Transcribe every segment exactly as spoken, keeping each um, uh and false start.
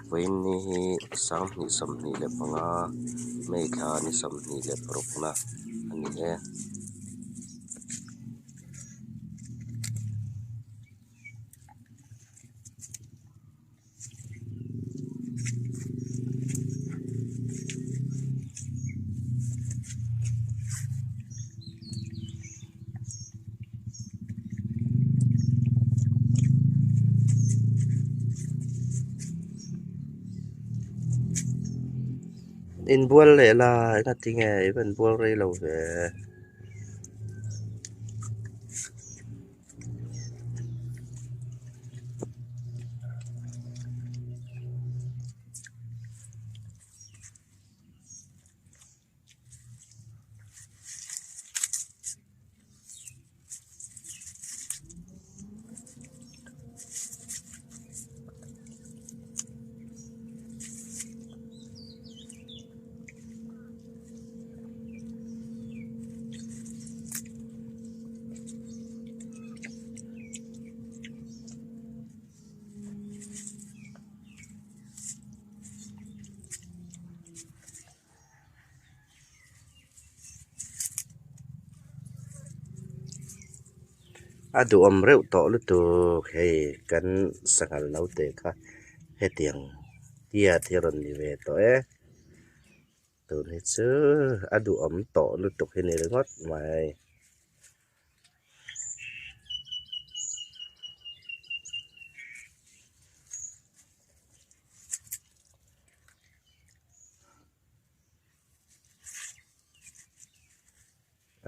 Vawiin ni hi sanghni sawmhni le panga, May thla ni sawmhni le parukna a ni e. Inbual leh la, ina ti nge, i va inbual rei lo ve. A duhawm reuh tawh lutuk, hei kan sanghal naute kha hetiang tiat hi rawn ni ve tawh e. Tun hi chu a duhawm tawh lutuk hi ni ringawt mai.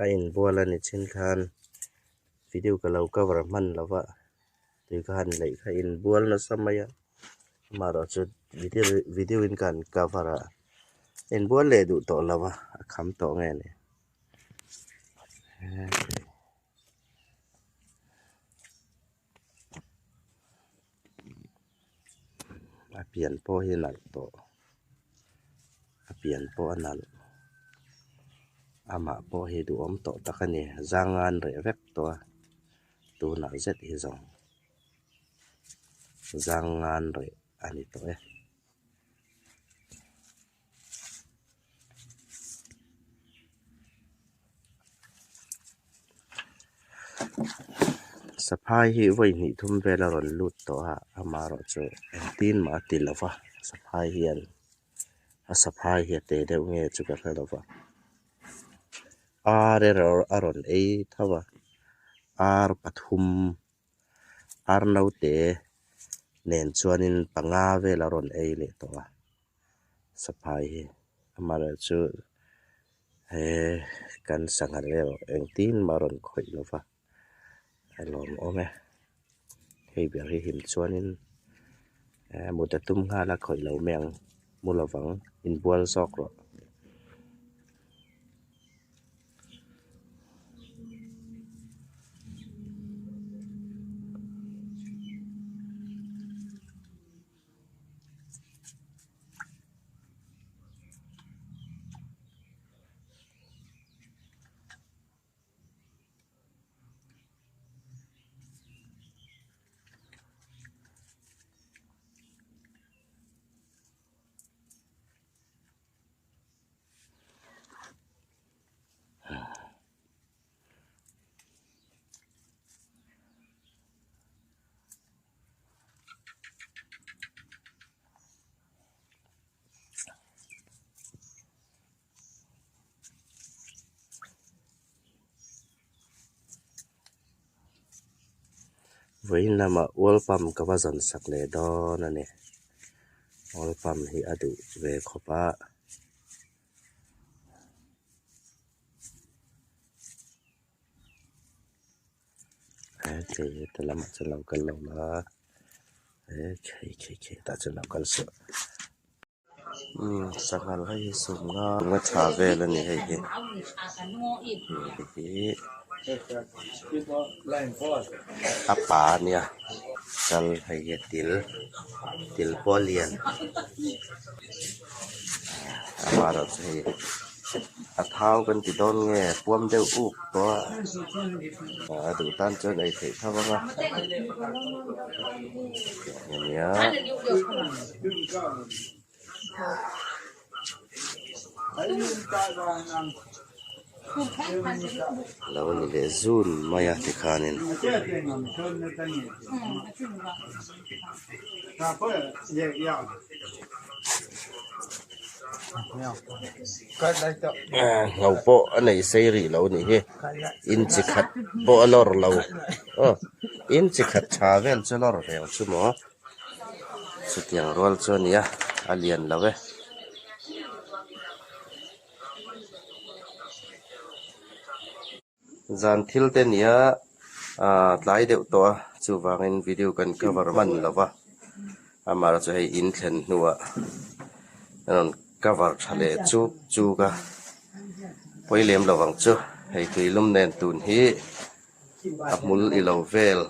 A inbual a ni chin khan video ka lo cover hman lo va, tui khan lei kha inbual nasa mai a, amarawh chu video, video in kan cover a, inbual leh duh tawh lo va, a kham tawh nge ni. A pian pawh hi nalh tawh. A pian pawh a nalh. Amah pawh hi duhawm tawh tak a ni. Zangngan reh vek tawh a. Tunah zet hi zawng. Zangngan reh a ni tawh e. Saphai hi vawi hnih thum vel a rawn lut tawh a, amarawh chu engtin mah a ti lo va, saphai hian, a saphai hi a te deuh nge chu ka hre lo va. Ar erawh a rawn ei tho va, ar pathum, ar naute nen chuanin panga vel a rawn ei leh tawh a, saphai hi. Amarawh chu, he, kan sanghal erawh engtin mah a rawn khawih lo va, a lawmawm e. Hei ber hi him chuanin, eh, mut a tum nghal a, khawih lo mai ang, mu lovang, inbual zawk rawh. Vawiin lamah oil pump ka va zawn sak leh dawn a ni. Oil pump hi a duh ve khawp a. Eh, khei, ta lamah chuan lo kal lo la. Eh, khei, khei, khei, ta chuan lo kal suh. Hmm, sanghal hei hi sum nga, sum nga ṭha vel a ni hei hi. Hei hi. A pa a nia. Kal hei hi til. Til pawh lian. Amarawh chu hei. A thau kan ti dawn nge, puam deuh uk tawh a. A duh tan chuan ei theih tho ang a. Nia. Lo ni ve zun mai a ti khanin. A, ngau pawh a nei sei rih lo ni hi. Inchi khat pawh a lawr lo. Aw, inchi khat ṭha vel chu lawr reng chu maw. Chutiang rual chu a nia, a lian lo e. Zan thil te nia, a, tlai deuh tawh a, chuvangin video kan cover man lo va. Amaherawhchu hei in thlen hnuah an rawn cover ṭha leh chuk chuk a. Pawi lem lo vang chu, hei tui lum nen tun hi a hmul i lo vel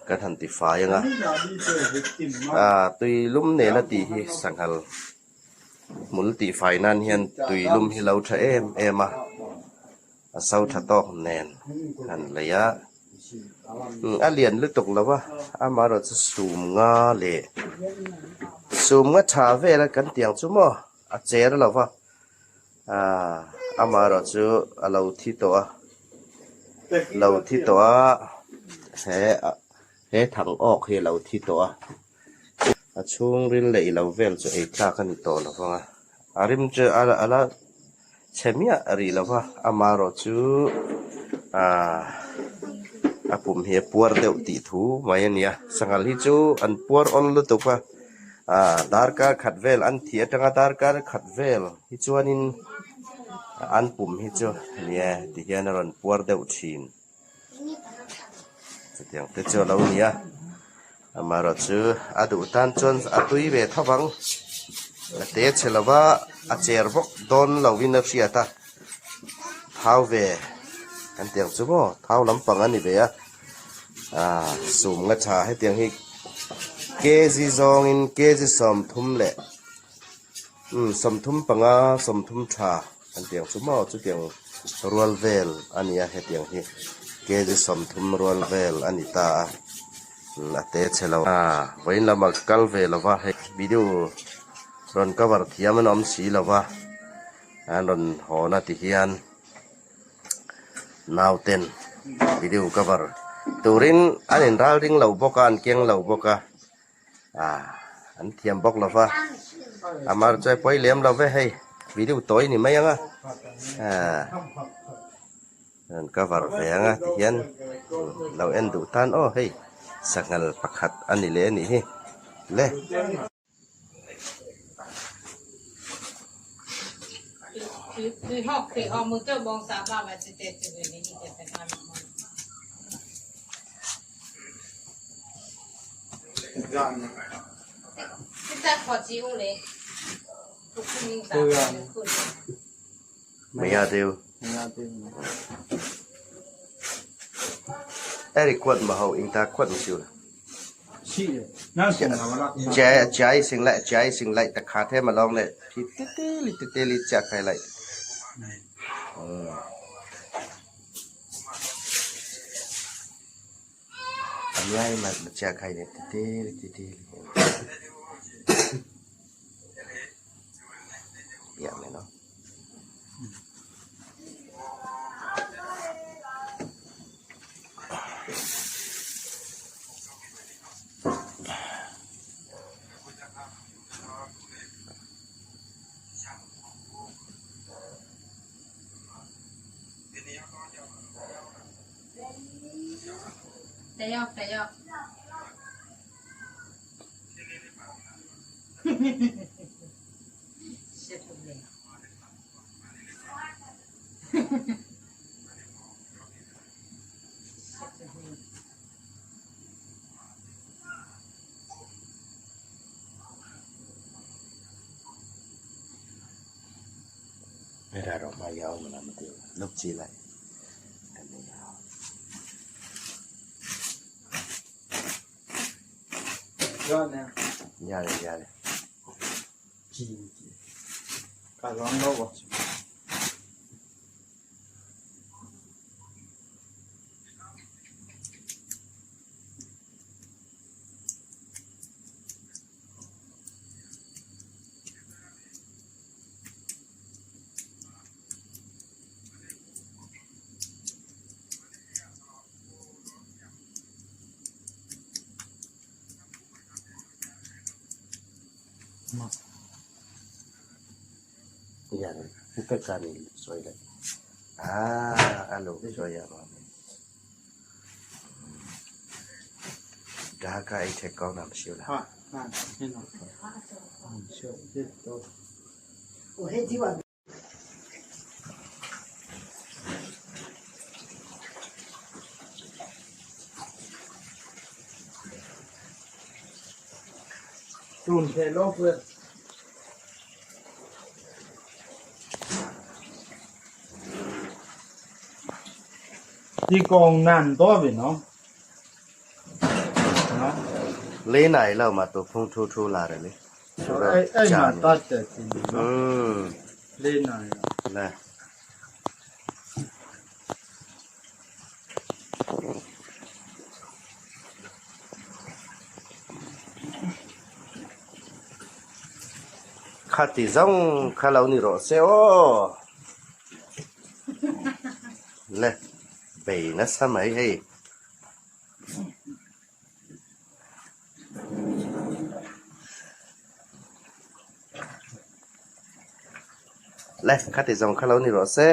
kan han tifai ang a. A, tui lum nen a tih hi sanghal hmul tihfai nan hian tui lum hi lo ṭha em em a, a so ṭha tawk nen han lei a. Hmm, a lian lutuk lo va, amaherawhchu sum nga leh, sum nga ṭha vela kan tiang chu maw, a cher lo va. A, amaherawhchu a lo thi tawh a, lo thi tawh a, he, a, he thang awk hi a lo thi tawh a. A chhungril leh i lo vel chu ei tlak a ni tawh lo vang a. A rim chu a, a la chhe miah a rih lo va, amaherawhchu, a, a pum hi a puar deuh tih thu mai a nia. Sanghal hi chu an puar awl lutuk a. A, darkar khat vel an thi aṭanga darkar khat vel hi chuanin an pum hi chu nia ti hian a rawn puar deuh ṭhin. Chutiang te chu a lo ni a. Amaherawhchu a duh tan chuan a tui ve tho vang. A te chhe lo va, a cher bawk dawn lovin a hriat a. Thau ve kan tiang chu maw, thau lampang a ni ve a. A, sum nga ṭha hetiang hi kg zawngin kg sawmthum leh, um, sawmthum panga, sawmthum ṭha kan tiang chu maw, chutiang rual vel a ni a, hetiang hi kg sawmthum rual vel a ni ta a. Um, a te chhe lo a, vawiin lama kal ve lo va, hei video rawn cover thiam an awm si lo va, an rawn hawn a ti hian. Nauten video cover turin an inral ring lo bawk a, an keng lo bawk a. A, an thiam bawk lo va. Amaherawhchu a pawi lem lo ve hei. Video tawi ni mai ang a. A, an cover ve ang a ti hian. Lo en duh tan aw hei. Sanghal pakhat a ni leh a nih hi. Le. Maya deu. Maya deu. Eri kuat ma ho, ing ta kuat ma siu la. Chai, chai sing lai, chai sing lai, ta kha the ma long le. Ti, ti, ti, li, ti, ti, li, cha khai lai. Hmm. An lai ma, ma cha khai le, ti, ti, li, ti, ti, li. Ya, me no. Mera ro ma yau mana mati lok chi lai. Yare, yare. Ka lawm lo a. Yan, ipek kani soile. Ah, alo, soya mami. Daka ite kau nam siu la. Ha, ha, hino. Siu, siu. Tun the lo kwe. Ti kong nan to bi no. No. Le nai lo ma to phung thu thu la re le. Ai, ai, man ta te ti no. Hmm. Le nai lo. Le. Khati zong kha lo ni ro se o. Le, bei na sa mai hei. Le, khati zong kha lo ni ro se.